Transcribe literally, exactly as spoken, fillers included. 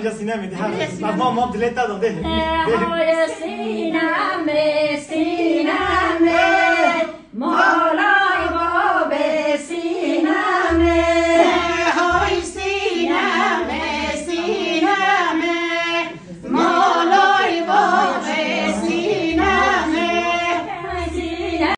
Ya Sînemê de, ha. Ya Sînemê. Bak, mam, mam dilê te de, de. Eh, hoye Sînemê, Sînemê.